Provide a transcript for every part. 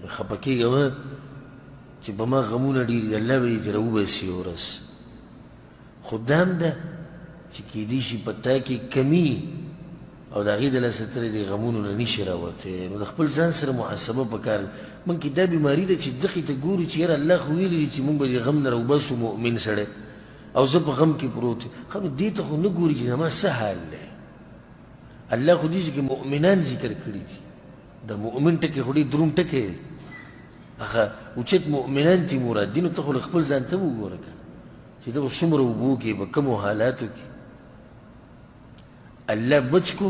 خپه کېږه مه چې په ما غمونه ډېر دي، الله به یې ترې راوباسي یوه ورځ. خو دا هم ده چې کېدای شي په تا کې کمي او د هغې د لاسه ته د دې غمونو نه نشي راوتی. نو د خپل ځان سره محاسبه پکار ده. موږ کې دا بیماري ده چې دقې ته ګورو چې یاره الله خو ویلي دي چې موږ به د غم نه راوباسو مؤمن سړی، او زه په غم کې پروت یم. ښه نو دې ته خو نه ګوري چې زما څه حال دی. الله خو دې ځکه مؤمنان ذکر کړي دي. د مؤمن ټکی خو ډېر دروند ټکی دی، هغه اوچت مؤمنان ترې مراد دي. نو ته خو له خپل ځان ته وګوره که نه چې ته به څومره اوبو کې په کومو حالاتو کې الله بچ کو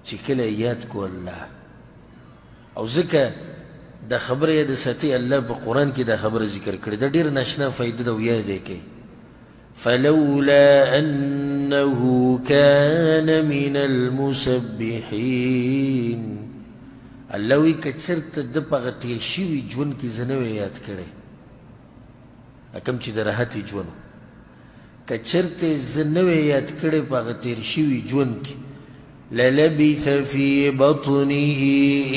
چې کله یاد کو الله. او ځکه دا خبره یاد ساتي، الله په قرآن کې دا خبره ذکر کړې ده، ډېره ناشنا فایده ده او یاد یې کوي. فلولا أنه كان من المسبحين، الله وایي که چېرته ده په هغه تېر شوي ژوند کې زه نه وی یاد کړی، کوم چې د راحتې ژوند و، که چېرته زه نه وی یاد کړی په هغه تېر شوي ژوند کې، للبث في بطنه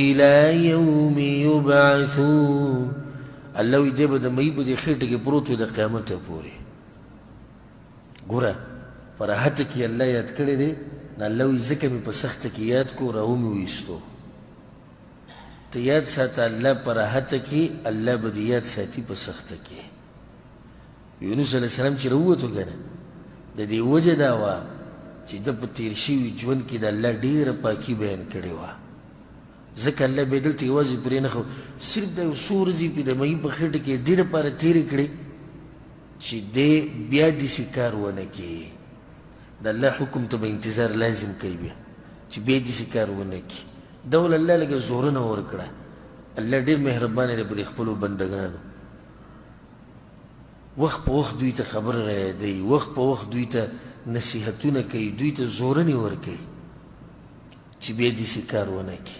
إلى يوم يبعثون، الله وایي دی به د مۍ په دې خېټه کې پروت وي د قیامته پورې. ګوره په راحت کې الله یاد کړی دی، نو الله وایي ځکه مې په سخته کې یاد کو راومې ویستو. ته یاد ساته الله په راحت کې، الله به دې یاد ساتي په سخته کې. یونس علیه السلام چې راووتو که نه، د دې وجه دا وه چې ده په تېر شوي ژوند کې د الله ډېره پاکي بیان کړې وه. ځکه الله به دلته یوازې پرې نه ښود، صرف دا یو څو ورځې پې د مایي په خېټه کې دې دپاره تېرې کړې چې دی بیا داسې کار ونه کړي. د الله حکم ته به انتظار لازم کوي بیا چې بیا داسې کار ونه کړي. دا ول الله لږه زورنه ورکړه. الله ډېر مهربانه دی پر خپلو بندګانو، وخت په وخت دوی ته خبره رایادوي، وخت په وخت دوی ته نصیحتونه کوي، دوی ته زورنې ورکوي چې بیا داسې کار ونه کړي.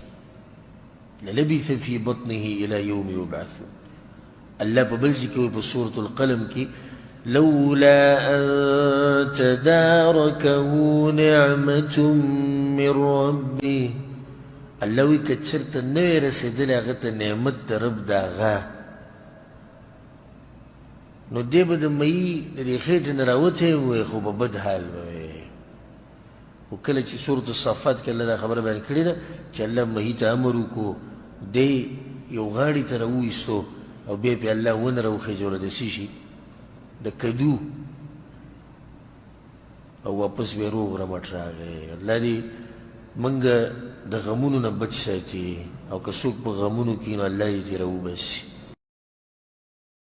للبث في بطنه إلى يوم يبعثون. الله په بل ځای کې وایي په سورة القلم کې لولا أن تداركه نعمة من ربه، الله وایي که چېرته نه وی رسېدلی هغه ته نعمت د رب د هغه، نو دی به د مئی د دې خېټې نه راوتی وی، خو په بد حال به وی. خو کله چې سورة الصافات کې الله دا خبره بیان کړې ده چې الله مهي ته امر وکړو، دی یو غاړې ته راوویستو او بیا پرې الله ونه راوخېژوله د څه شي د کدو، او واپس بیا روغ رمټ راغی. الله دې موږ د غمونو نه بچ ساتي، او که څوک په غمونو کې نو الله دې ترې راوباسي.